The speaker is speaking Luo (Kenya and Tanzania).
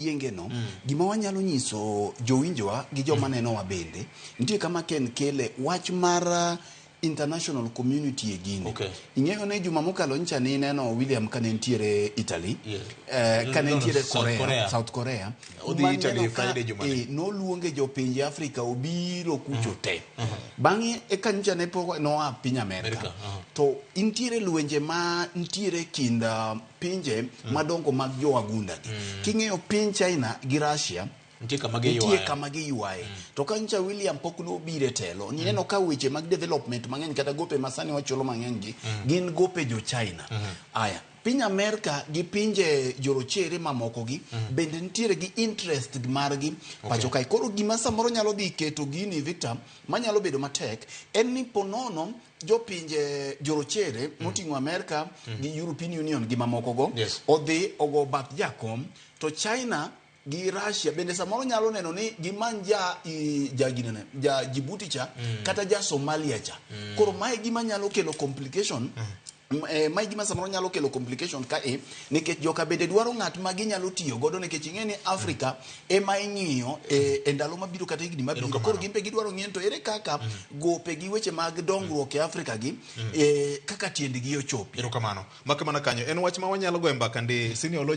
Yienge no, gima wanyalo nyiso jowinjowa gi joma nenowa bende, nitie kama Ken kele wach mar international community e gini. Ing'eyo ni juma mokalo ncha ni neno William kane nitiere Italy, kane No, nitiere South Korea, Korea. South Korea. Odhi Ma Italy neno ka, Friday jumani. Noluonge jopinje Afrika obiro kucho te. Bang'e eka nyocha ne pok noa piny Amerika. Amerika, aha. To nitiere lwenje ma nitiere kind pinje madongo mag jowagunda gi. King'iyo piny China gi Russia, Nitie kama nitie giywaye. kama giywaye. To ka nyocha William pok nobiro e telo, nineno ka weche mag development mang'eny kata gope ma sani wachulo mang'eny gi gin gope jo China. Aya, piny Amerika gi pinje jorochere mamoko gi bende nitiere gi interest margi pacho kae. Koro gima samoro nyalo dhi keto gini Victor, manyalo bedo matek en ni ponono jopinje jorochere moting'o Amerika gi European Union gi mamoko go odhi ogo bath jakom to China gi Russia bende samoro nyalo neno ni gimany ja i, ja ginene ja Djibouti cha kata ja Somalia cha. Koro mae gima nyalo kelo complication. Mae gima samoro nyalo kelo complication ka e nikech joka bende dwaro ng'at ma ginyalo tiyo godo nikech ing'e ni Afrika ema ing'iyo e ndalo mabiro kata higni mabiro. Koro gin be gidwaro ng'iyo ni to ere kaka gope gi weche mag dongruok e Afrika gi kaka tiendgi ochopi. Erokamano. Mak mana kanyo. En wach ma wanyalo goyo mbaka ndi. Senior Oloja.